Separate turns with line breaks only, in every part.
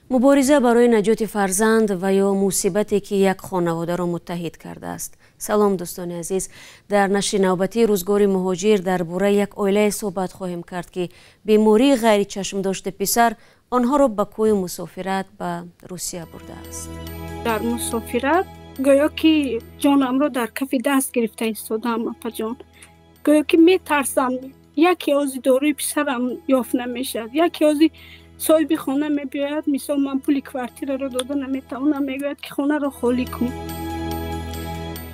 Мубориза барои наҷоти фарзанд ва ё мусибате, ки як хонаводаро муттаҳид кардааст. Салом, дӯстони азиз. Дар нашри навбатии «Рӯзгори муҳоҷир» дар бораи як оилае суҳбат хоҳем кард, ки бемории ғайричашмдошти писар онҳоро ба кӯи мусофират, ба Русия бурдааст.
Дар мусофират гӯё ки ҷонамро дар кафи даст гирифта истодаам, апаҷон. Гӯё ки метарсам, яке ози доруи писарам ёфт намешавад, яке ози соҳиби хона мебиёяд, мисол, ман пули квартираро дода наметавонам, мегӯяд, ки хонаро холӣ кун.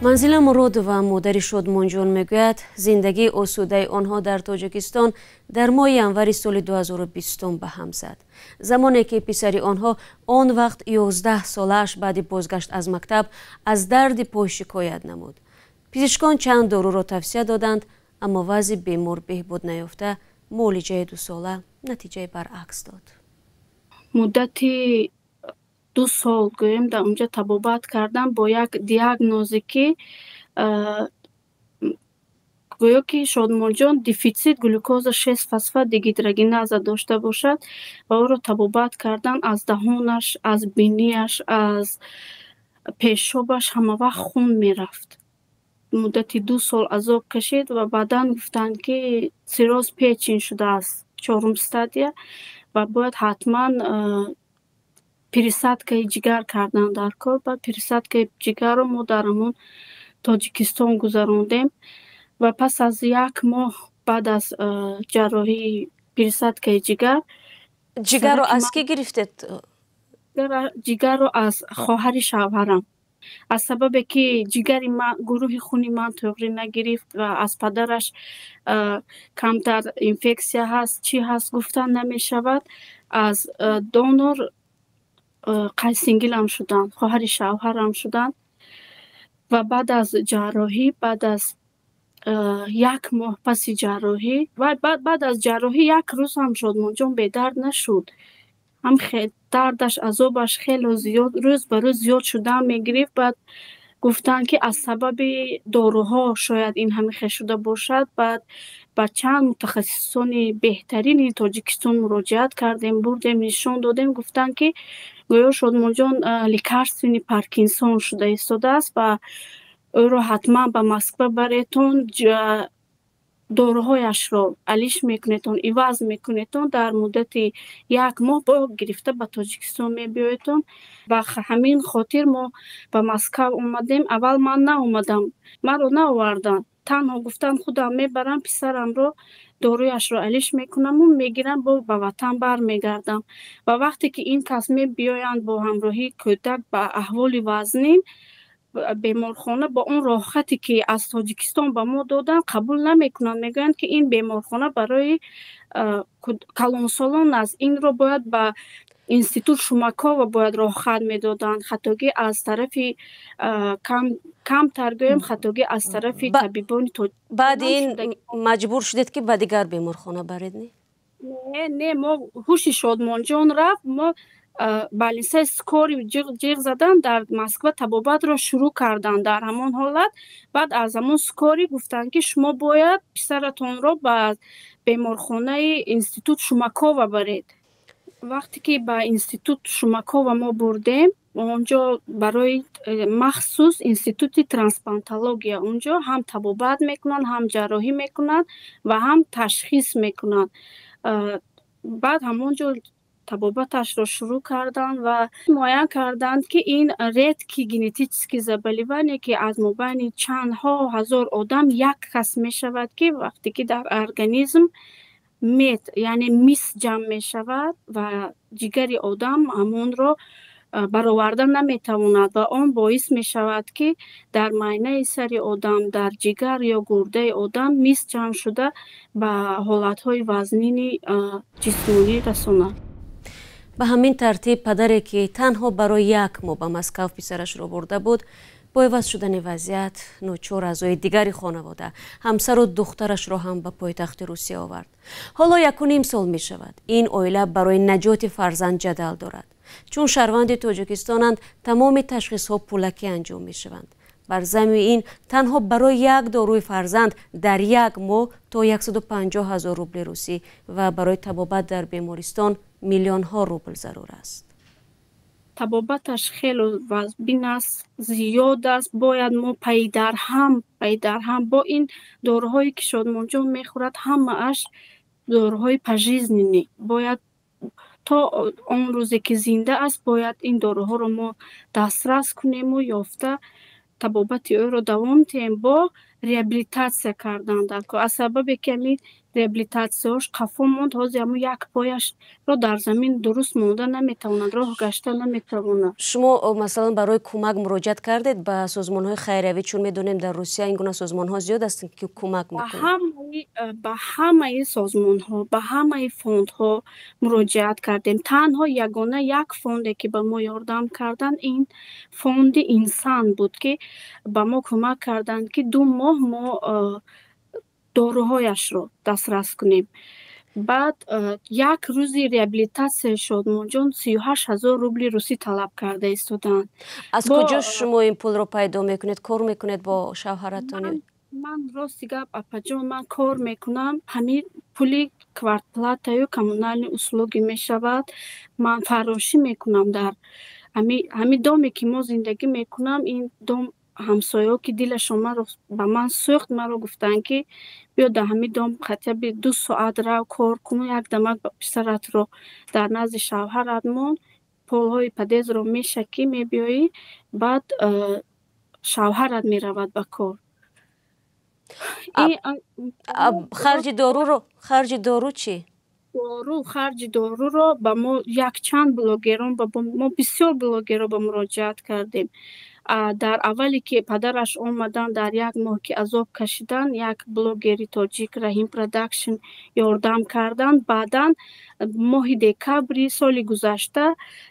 Манзила Муродова, модари Шодмонҷон, мегӯяд, зиндагии осудаи онҳо дар Тоҷикистон дар моҳи январи соли 2020 ба ҳам зад, замоне ки писари онҳо, он вақт 11 солааш, баъди бозгашт аз мактаб аз дарди пой шикоят намуд. Пизишкон чанд доруро тавсия доданд, аммо вазъи бемор беҳбуд наёфта, муолиҷаи дусола натиҷаи баръакс дод.
Муддати 2 сол, гӯем, дар онҷо табобат кардам бо як диагнозе, ки гӯё ки Шодмонҷон дефицит глюкоза 6 фосфат дегидрогеназа дошта бошад, ва ӯро табобат кардан. Аз даҳонаш, аз бинияш, аз пешобаш ҳамавақт хун мерафт. Муддати 2 сол азоб кашид ва баъдан гуфтанд, ки цирроз печень шудааст, чорум стадия, ва бояд ҳатман пересадкаи ҷигар кардан дар кор. Баъд пересадкаи ҷигарро мо дар ҳамон Тоҷикистон гузарондем ва пас аз як моҳ баъд аз ҷарроҳии пересадкаи ҷигар.
Ҷигарро аз кӣ гирифтед?
Ҷигарро аз хоҳари шавҳарам. Аз сабабе ки ҷигари ман, гурӯҳи хуни ман туғрӣ нагирифт ва аз падараш камтар инфексия ҳаст, чӣ ҳаст, гуфтан намешавад, аз донор қайсингилам шуданд, хоҳари шавҳарам шуданд. Ва баъд аз ҷарроҳӣ, баъд аз як моҳ паси ҷарроҳӣ, баъд аз ҷарроҳӣ як рӯз ҳам Шодмонҷон бедард нашуд. Ҳам дардаш, азобаш хело зиёд, рӯз ба рӯз зиёд шудан мегирифт. Баъд гуфтанд, ки аз сабаби доруҳо шояд ин ҳамин хел шуда бошад. Баъд ба чанд мутахассисони беҳтарини Тоҷикистон муроҷиат кардем, бурдем, нишон додем. Гуфтанд, ки гӯё Шодмонҷон лекарственный паркинсон шуда истодааст ва ӯро ҳатман ба Москва баретон, доруҳояшро алиш мекунедтон, иваз мекунедтон, дар муддати як моҳ бо гирифта ба Тоҷикистон мебиёедтон. Ба ҳамин хотир мо ба Москав омадем. Аввал ман наомадам, маро наоварданд, танҳо гуфтанд, худам мебарам писарамро, доруяшро алиш мекунаму мегирам, бо ба ватан бармегардам. Ва вақте ки ин кас мебиёянд бо ҳамроҳии кӯдак ба аҳволи вазнин, беморхона бо он роҳхате, ки аз Тоҷикистон ба мо доданд, қабул намекунанд. Мегӯянд, ки ин беморхона барои калонсолон аст, инро бояд ба институт Шумакова бояд роҳхат медоданд. Хатогӣ аз тарафи, камтар гӯем, хатогӣ аз тарафи табибони.
Баъди ин маҷбур шудед, ки ба дигар беморхона баред, не?
Не, не, мо ҳуши Шодмонҷон рафт, мо больницаи скорый ҷиғ задан, дар Москва табобатро шурӯъ карданд. Дар ҳамон ҳолат баъд аз ҳамон скорый гуфтанд, ки шумо бояд писаратонро ба беморхонаи институт Шумакова баред. Вақте ки ба институт Шумакова мо бурдем, онҷо барои махсус институти трансплантология, онҷо ҳам табобат мекунанд, ҳам ҷарроҳӣ мекунанд ва ҳам ташхис мекунанд. Баъд ҳамон ҷо табобаташро шурӯъ карданд ва муайян карданд, ки ин редкий генетический заболевание, ки аз мобайни чандҳо ҳазор одам як кас мешавад, ки вақте ки дар организм медь, яъне мис ҷамъ мешавад ва ҷигари одам ҳамонро бароварда наметавонад ва он боис мешавад, ки дар майнаи сари одам, дар ҷигар ё гурдаи одам мис ҷамъ шуда, ба ҳолатҳои вазнини ҷисмонӣ расонад.
Ба ҳамин тартиб, падаре, ки танҳо барои як моҳ ба Москав писарашро бурда буд, бо иваз шудани вазъият ночор аъзои дигари хонавода, ҳамсару духтарашро ҳам ба пойтахти Русия овард. Ҳоло 1,5 сол мешавад, ин оила барои наҷоти фарзанд ҷадал дорад. Чун шаҳрванди Тоҷикистонанд, тамоми ташхисҳо пулакӣ анҷом мешаванд. Бар замми ин, танҳо барои як доруи фарзанд дар як моҳ то 150 ҳазор рубли русӣ ва барои табобат дар бемористон миллионҳо рубл зарур аст.
Табобаташ хеле вазбин аст, зиёд аст. Бояд мо пайдарҳам бо ин доруҳое ки Шодмонҷон мехӯрад, ҳамааш доруҳои пожизненный. Бояд то он рӯзе ки зинда аст, бояд ин доруҳоро мо дастрас кунему ёфта табобати ӯро давом диҳем, бо реабилитатсия кардан дар кор. Аз сабабе ки ҳамин реабилитатсияҳош қафо монд, ҳозир ҳамун як пояшро дар замин дуруст монда наметавонад, роҳ гашта наметавонад.
Шумо, масалан, барои кӯмак муроҷиат кардед ба созмонҳои хайриявӣ? Чун медонем, дар Русия ин гуна созмонҳо зиёд ҳастанд, ки кӯмак мекунанд.
Ба ҳамаи созмонҳо, ба ҳамаи фондҳо муроҷиат кардем. Танҳо ягона як фонде ки ба мо ёрдам карданд, ин фонди «Инсан» буд, ки ба мо кӯмак карданд, ки 2 моҳ мо доруҳояшро дастрас кунем. Баъд як рӯзи реабилитатсияи Шодмонҷон 38 000 рубли русӣ талаб карда истоданд.
Аз куҷо шумо ин пулро пайдо мекунед? Кор мекунед бо шавҳаратон?
Ман, рости гап, апаҷон, ман кор мекунам. Ҳамин пули квартплатаю коммунальные услуги мешавад. Ман фаррошӣ мекунам дар ҳамин доме ки мо зиндагӣ мекунам. Ин дом ҳамсояҳо ки дилашон маро ба ман сӯхт, маро гуфтанд, ки биё, дар ҳамин дом хотя бы 2 соат рав, кор кун, як дамак писаратро дар назди шавҳарат мон, полҳои подъездро мешакӣ, мебиёӣ, баъд шавҳарат меравад ба кор.
Харҷи дору чӣ?
Дору, харҷи доруро ба мо якчанд блогерон, мо бисёр блогерро ба муроҷиат кардем. Дар аввале ки падараш омаданд, дар як моҳ ки азоб кашиданд, як блогери тоҷик, Раҳим Продакшн, ёрдам карданд. Баъдан моҳи декабри соли гузашта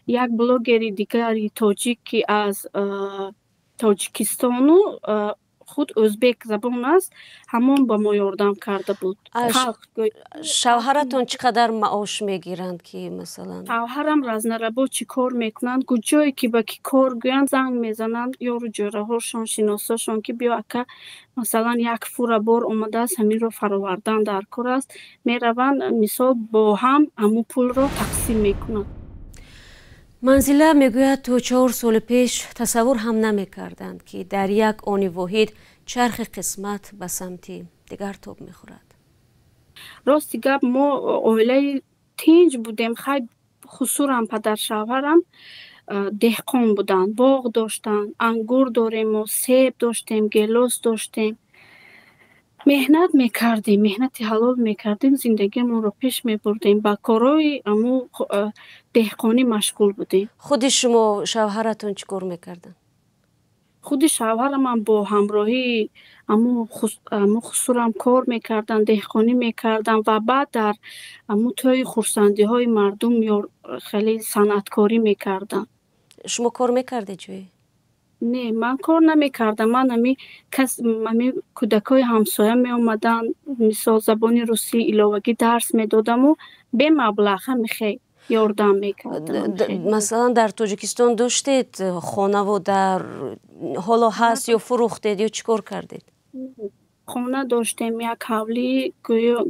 як блогери дигари тоҷик, ки аз Тоҷикистону худ ӯзбек забон аст, ҳамон ба мо ёрдам карда буд.
Шавҳаратон чӣ қадар маош мегиранд, ки масалан?
Шавҳарам разнорабочий кор мекунанд. Куҷое ки ба ки кор гӯянд, занг мезананд ёру ҷӯраҳошон, шиносошон, ки биё, ака, масалан, як фура бор омадааст, ҳаминро фаровардан дар кор аст. Мераванд, мисол, бо ҳам ҳамун пулро тақсим мекунанд.
Манзила мегӯяд, то 4 соли пеш тасаввур ҳам намекарданд, ки дар як они воҳид чархи қисмат ба самти дигар тоб мехӯрад.
Рости гап, мо оилаи тинҷ будем. Хай, хусурам, падаршавҳарам деҳқон буданд, боғ доштанд, ангур дорем, мо себ доштем, гелос доштем. Меҳнат мекардем, меҳнати ҳалол мекардем, зиндагиамонро пеш мебурдем, ба корҳои аму деҳқонӣ машғул будем.
Худи шумо, шавҳаратон чӣ кор мекарданд?
Худи шавҳарамам бо ҳамроҳии аму хусурам кор мекарданд, деҳқонӣ мекарданд ва баъд дар аму тӯи хурсандиҳои мардум хеле санъаткорӣ мекарданд.
Шумо кор мекардед ҷое?
Не, ман кор намекардам. Ман ами кас, ами кӯдакҳои ҳамсоя меомаданд, мисол, забони русӣ иловагӣ дарс медодаму бемаблағ ҳамихе ёрдам мекардам.
Масалан, дар Тоҷикистон доштед хонаву дар ҳоло ҳаст ё фурӯхтед ё чӣ кор кардед?
Хона доштем, як ҳавлӣ,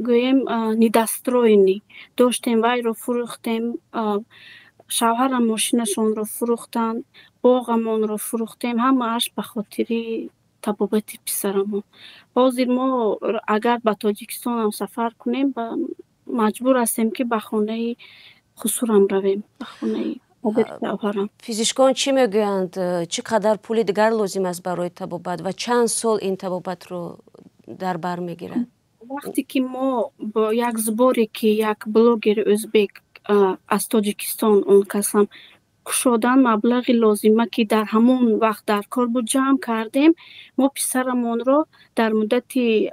гӯем, недостроенный доштем, вайро фурӯхтем. Шавҳарам мошинашонро фурӯхтанд, боғамонро фурӯхтем, ҳамааш ба хотири табобати писарамон. Ҳозир мо агар ба Тоҷикистонам сафар кунем, маҷбур ҳастем, ки ба хонаи хусурам равем, ба хонаи падари шавҳарам.
Физишкон чӣ мегӯянд, чӣ қадар пули дигар лозим аст барои табобат ва чанд сол ин табобатро дар бар мегирад?
Вақте ки мо бо як сборе, ки як блогери ӯзбек аз Тоҷикистон, он касам кушодан, маблағи лозима, ки дар ҳамон вақт дар кор буд, ҷамъ кардем, мо писарамонро дар муддати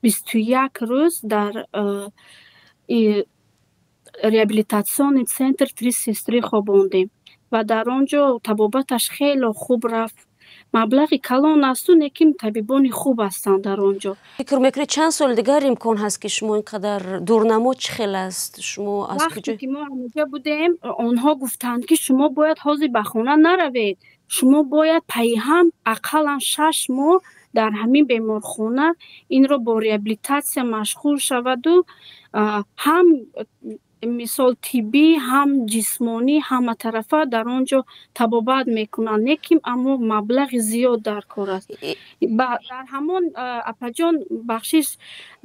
21 рӯз дар реабилитационный центр «Три сестры» хобондем ва дар он ҷо табобаташ хело хуб рафт. Маблағи калон асту, лекин табибони хуб ҳастанд дар он ҷо.
Фикр мекунед, чанд соли дигар имкон ҳаст, ки шумо ин қадар дурнамо чӣ хел аст? Шумо аз
куҷо? Ки мо ҳамоҷа будем, онҳо гуфтанд, ки шумо бояд ҳозир ба хона наравед, шумо бояд пайҳам ақаллан 6 моҳ дар ҳамин беморхона инро бо реабилитатсия машғул шаваду ҳам Мисол, тиббӣ, ҳам ҷисмонӣ, ҳаматарафа дар он ҷо табобат мекунанд, лекин аммо маблағи зиёд дар кор аст. Дар ҳамон, апаҷон, бахшиш,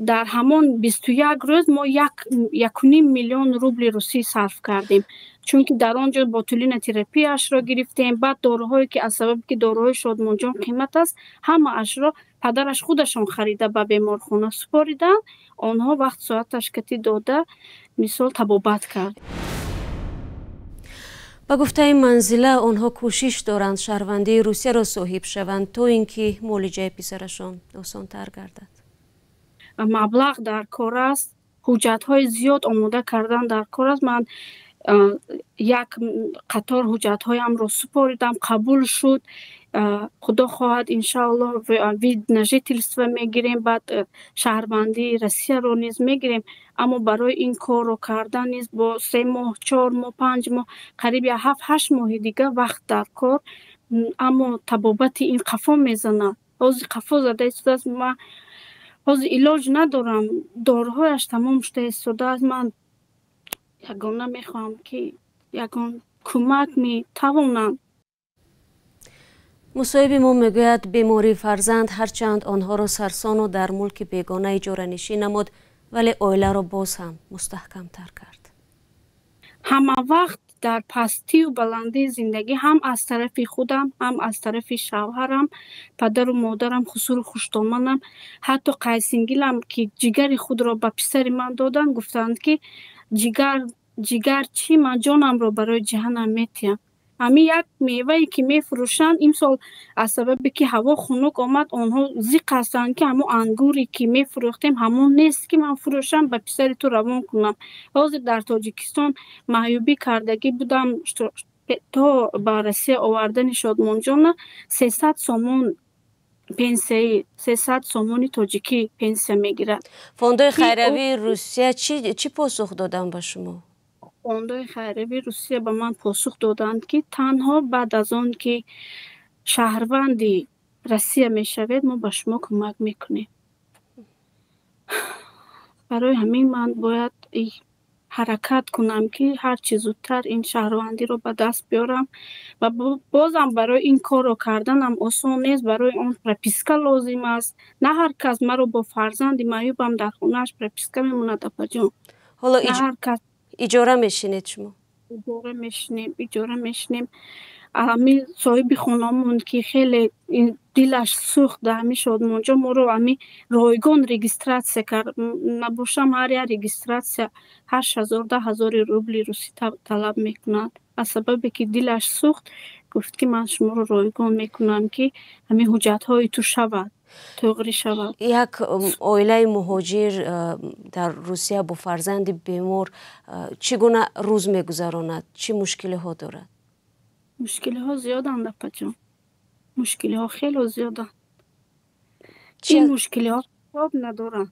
дар ҳамон 21 рӯз мо 1,5 миллион рубли русӣ сарф кардем, чунки дар он ҷо ботулинотерапияшро гирифтем. Баъд доруҳое ки, аз сабабе ки доруҳои Шодмонҷон қимат аст, ҳамаашро падараш худашон харида, ба беморхона супориданд. Онҳо вақт соаташ кати дода, мисол, табобат кард.
Ба гуфтаи Манзила, онҳо кӯшиш доранд шаҳрвандии Русияро соҳиб шаванд, то ин ки муолиҷаи писарашон осонтар гардад.
Маблағ дар кор аст, ҳуҷҷатҳои зиёд омода кардан дар кор аст. Ман як қатор ҳуҷҷатҳоямро супоридам, қабул шуд. Худо хоҳад, иншааллоҳ, вид на жительство мегирем, баъд шаҳрвандии Россияро низ мегирем. Аммо барои ин корро кардан низ бо 3 моҳ, 4 моҳ, 5 моҳ, қариб я 7-8 моҳи дига вақт дар кор. Аммо табобати ин қафо мезанад, ҳозир қафо зада истодааст. Ман ҳозир илоҷ надорам, доруҳояш тамом шуда истодааст. Ман ягона мехоҳам, ки ягон кӯмак метавонанд.
Мусоҳиби мо мегӯяд, бемории фарзанд ҳарчанд онҳоро сарсону дар мулки бегона иҷоранишин намуд, вале оиларо боз ҳам мустаҳкамтар кард.
Ҳама вақт дар пастию баландии зиндагӣ, ҳам аз тарафи худам, ҳам аз тарафи шавҳарам, падару модарам, хусуру хуштоманам, ҳатто қайсингилам, ки ҷигари худро ба писари ман доданд, гуфтанд, ки ҷигар, ҷигар чӣ, ман ҷонамро барои ҷиҳанам метиҳам. Ҳамин як мевае ки мефурӯшанд, имсол аз сабабе ки ҳаво хунук омад, онҳо зиқ ҳастанд, ки ҳамон ангуре ки мефурӯхтем, ҳамон нест, ки ман фурӯшам, ба писари ту равон кунам. Ҳозир дар Тоҷикистон маъюбӣ кардагӣ будам, то ба Россия овардани Шодмонҷона 300 сомон пенсияи, 300 сомони тоҷикӣ пенсия мегирад.
Фондои хайравии Русия чӣ посух доданд ба шумо?
Фондои хайравии Русия ба ман посух доданд, ки танҳо баъд аз он ки шаҳрванди Россия мешавед, мо ба шумо кӯмак мекунем. Барои ҳамин ман бояд ҳаракат кунам, ки ҳарчи зудтар ин шаҳрвандиро ба даст биёрам. Ва бозам барои ин корро карданам осон нест. Барои он прописка лозим аст. На ҳар кас маро бо фарзанди маъюбам дар хонааш прописка мемонад, апаҷон.
Ҳоло
На ҳар кас.
иҷора мешинед шумо?
Иҷора мешинем, иҷора мешинем. Ҳамин соҳиби хонамон, ки хеле дилаш сӯхт дар ҳамин Шодмонҷо, моро ҳамин ройгон регистрация кард. Набошам, ҳар як регистрация 8000, 10 ҳазори рубли русӣ талаб мекунад. Аз сабабе ки дилаш сӯхт, гуфт, ки ман шуморо ройгон мекунам, ки ҳамин ҳуҷҷатҳои ту шавад, туғрӣ шавад.
Як оилаи муҳоҷир дар Русия бо фарзанди бемор чӣ гуна рӯз мегузаронад? Чӣ мушкилиҳо дорад?
Мушкилиҳо зиёданд, апаҷон, мушкилиҳо хело зиёданд. Ин мушкилиҳо ҳисоб надоранд.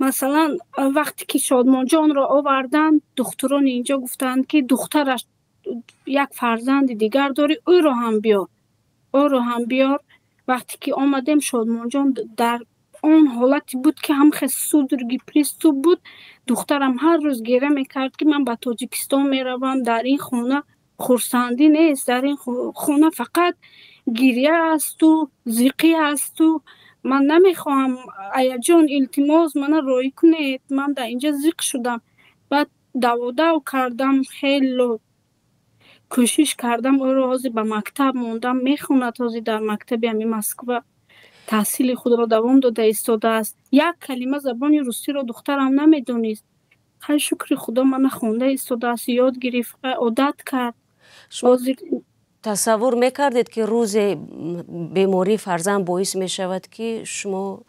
Масалан, вақте ки Шодмонҷонро оварданд, духтурони инҷо гуфтанд, ки духтараш як фарзанди дигар дорӣ, ӯро ҳам биёр, ӯро ҳам биёр. Вақте ки омадем, Шодмонҷон дар он ҳолате буд, ки ҳамхе судороги, приступ буд. Духтарам ҳар рӯз гира мекард, ки ман ба Тоҷикистон меравам, дар ин хона хурсандӣ нест, дар ин хона фақат гиря асту зиқӣ асту ман намехоҳам, аяҷон, илтимос, мана роҳӣ кунед, ман дар инҷа зиқ шудам. Баъд даводав кардам, хело кӯшиш кардам, ӯро ҳозир ба мактаб мондам, мехонад. Ҳозир дар мактаби ҳамин Москва таҳсили худро давом дода истодааст. Як калима забони русиро духтарам намедонист. Хай, шукри Худо, мана хонда истодааст, ёд гирифт, одат кард.
Шумо тасаввур мекардед, ки рӯзе бемории фарзанд боис мешавад, ки шумо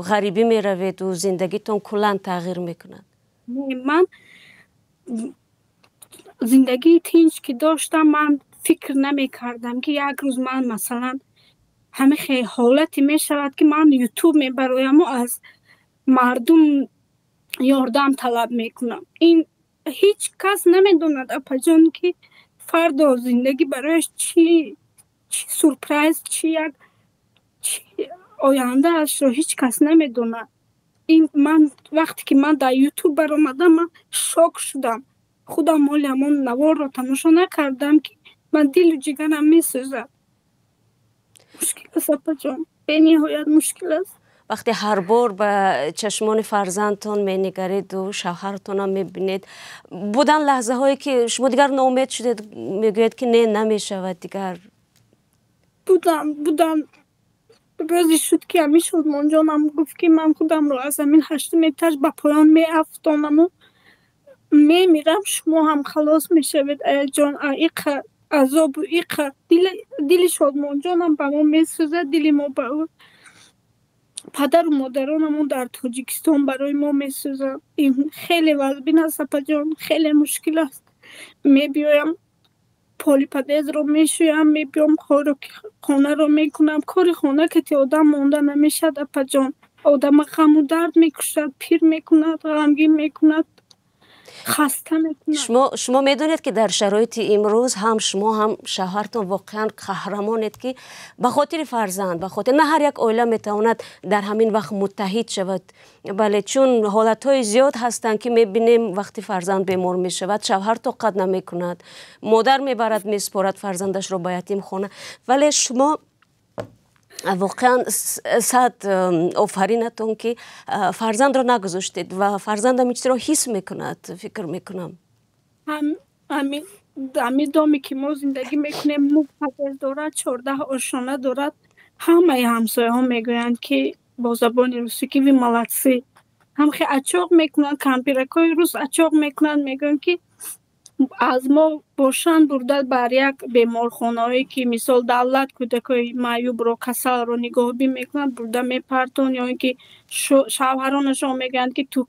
ғарибӣ мераведу зиндагитон куллан тағйир мекунад?
Ман зиндагии тинҷ ки доштам, ман фикр намекардам, ки як рӯз ман, масалан, ҳамин ҳолате мешавад, ки ман Ютуб мебарояму аз мардум ёрдам талаб мекунам. Ин ҳеҷ кас намедонад, апаҷон, ки фардо зиндагӣ барояш чӣ сюрприз, чӣ як чӣ ояндаашро ҳеҷ кас намедонад.
Ин ман вақте ки ман дар Ютуб баромадам, ман шок шудам. Худам моли ҳамон наворро тамошо накардам, ки ман дилу ҷигарам месӯзад. Мушкил аст, апаҷон, бениҳоят мушкил аст.
Вақте ҳар бор ба чашмони фарзандтон менигариду шавҳартонам мебинед, будан лаҳзаҳое ки шумо дигар ноумед шудед, мегӯед ки не, намешавад дигар?
Будан. Рӯзе шуд, ки ҳамин Шодмонҷонам гуфт, ки ман худамро аз ҳамин ҳаштум этаж ба поён меафтонаму мемирам, шумо ҳам халос мешавед, аяҷон, иқа азобу иқа. Дили Шодмонҷонам ба мо месӯзад, дили мо ба ӯ. Падару модаронамон дар Тоҷикистон барои мо месӯзанд. Ин хеле вазбин аст, апаҷон, хеле мушкил аст. Мебиёям, поли подъездро мешӯям, мебиём, хонаро мекунам. Кори хона кати одам монда намешавад, апаҷон. Одама ғаму дард мекушад, пир мекунад, ғамгин мекунад, хаста мекунад.
Шумо медонед, ки дар шароити имрӯз ҳам шумо, ҳам шавҳартон воқеан қаҳрамонед, ки ба хотири фарзанд, ба хотир на ҳар як оила метавонад дар ҳамин вақт муттаҳид шавад. Бале, чун ҳолатҳои зиёд ҳастанд, ки мебинем, вақти фарзанд бемор мешавад, шавҳар тоқат намекунад, модар мебарад, месупорад фарзандашро ба ятимхона. Вале шумо воқеан сад офаринатон, ки фарзандро нагузоштед ва фарзандам ин чизро ҳис мекунад, фикр мекунам.
Ҳамин доме ки мо зиндагӣ мекунем, нӯҳ подъезд дорад, 14 ошёна дорад. Ҳамаи ҳамсояҳо мегӯянд, ки бо забони русӣ, ки вы молодцы. Ҳамхе ачоқ мекунанд, кампиракҳои рус ачоқ мекунанд, мегӯянд, ки аз мо бошанд бурда бар як беморхонаҳое, ки мисол давлат кӯдакҳои маъюбро, касалро нигоҳубин мекунад, бурда мепартон, ё ин ки шавҳаронашон мегӯянд, ки ту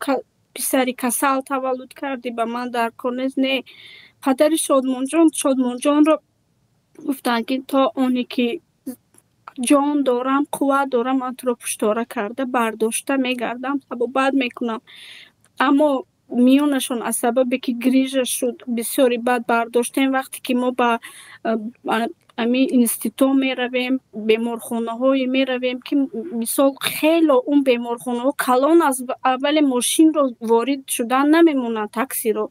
писари касал таваллуд кардӣ, ба ман дар кор нест. Не, падари Шодмонҷон, Шодмонҷонро гуфтанд, ки то оне ки ҷон дорам, қувват дорам, ман туро пуштора карда бардошта мегардам, табобат мекунам. Аммо миёнашон аз сабабе ки грижа шуд, бисёри бад бардоштем. Вақте ки мо ба ами институт меравем, беморхонаҳое меравем, ки мисол хело он беморхонаҳо калон аст, аввале мошинро ворид шудан намемонанд, таксиро.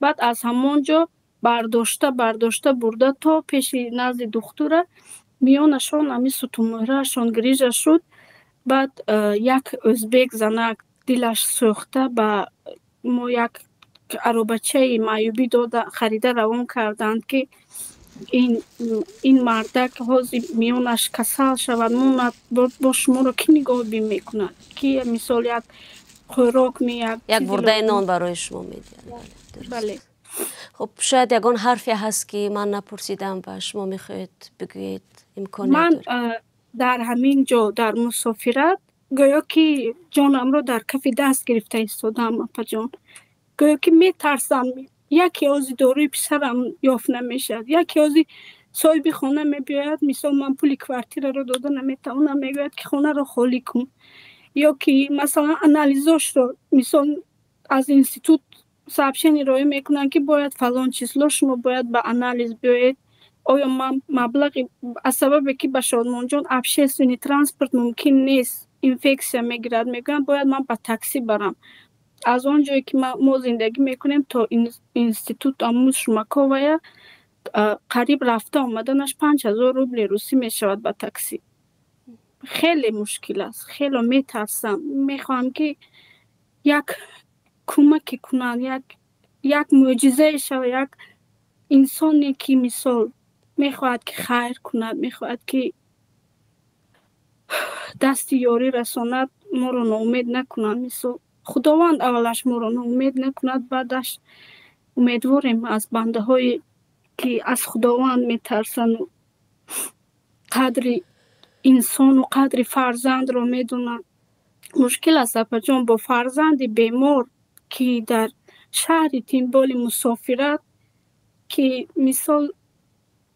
Баъд аз ҳамон ҷо бардошта бардошта бурда то пеши назди духтура. Миёнашон ами сутунмӯҳраашон грижа шуд. Баъд як ӯзбек занак дилаш сӯхта, ба мо як аробачаи маъюбӣ дода, харида равон карданд, ки ин мардак ҳозир миёнаш касал шавад, монад, бо шуморо кӣ нигоҳубин мекунад, ки мисол як хӯрок меяк
як бурдаи нон барои шумо медиҳад.
Бале.
Хуб, шояд ягон ҳарфе ҳаст, ки ман напурсидам ва шумо мехоҳед бигӯед, имконият.
Ман дар ҳамин ҷо, дар мусофират, гӯё ки ҷонамро дар кафи даст гирифта истодаам, апаҷон. Гӯё ки метарсам, яке ози доруи писарам ёфт намешавад, яке ози соҳиби хона мебиёяд, мисол ман пули квартираро дода наметавонам, мегӯяд, ки хонаро холӣ кун, ё ки масалан анализошро мисол аз институт сообщение роӣ мекунанд, ки бояд фалон число шумо бояд ба анализ биёед. Оё ман маблағи, аз сабабе ки ба Шодмонҷон общественный транспорт мумкин нест, инфексия мегирад, мегӯянд, бояд ман ба таксӣ барам. Аз он ҷое ки мо зиндагӣ мекунем то институт амуз Шумаковая қариб рафта омаданаш 5000 рубли русӣ мешавад ба таксӣ. Хеле мушкил аст, хело метарсам. Мехоҳам, ки як кӯмаке кунанд, як мӯъҷизае шавад, як инсоне, ки мисол мехоҳад, ки хайр кунад, мехоҳад, ки дасти ёрӣ расонад, моро ноумед накунанд. Мисол Худованд аввалаш моро ноумед накунад, баъдаш умедворем аз бандаҳое, ки аз Худованд метарсану қадри инсону қадри фарзандро медонанд. Мушкил аст, апаҷон, бо фарзанди бемор, ки дар шаҳри тимболи мусофират, ки мисол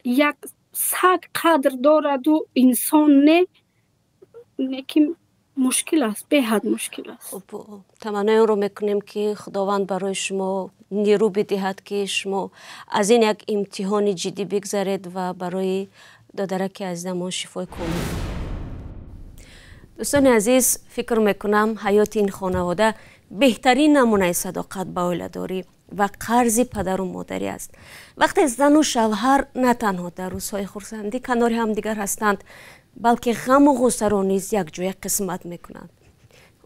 як саг қадр дораду инсон не, лекин мушкил аст, беҳад мушкил аст.
Хуб, таманнои онро мекунем, ки Худованд барои шумо нерӯ бидиҳад, ки шумо аз ин як имтиҳони ҷиддӣ бигзаред ва барои додараки азизамон шифои комил. Дӯстони азиз, фикр мекунам, ҳаёти ин хонавода беҳтарин намунаи садоқат ба оиладорӣ ва қарзи падару модарӣ аст. Вақте зану шавҳар на танҳо дар рӯзҳои хурсандӣ канори ҳамдигар ҳастанд, балки ғаму ғуссаро низ якҷоя қисмат мекунанд.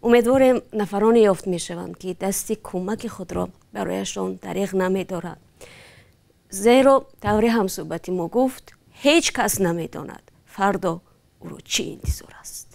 Умедворем, нафароне ёфт мешаванд, ки дасти кӯмаки худро барояшон дареғ намедоранд, зеро тавре ҳамсӯҳбати мо гуфт, ҳеҷ кас намедонад, фардо ӯро чӣ интизор аст.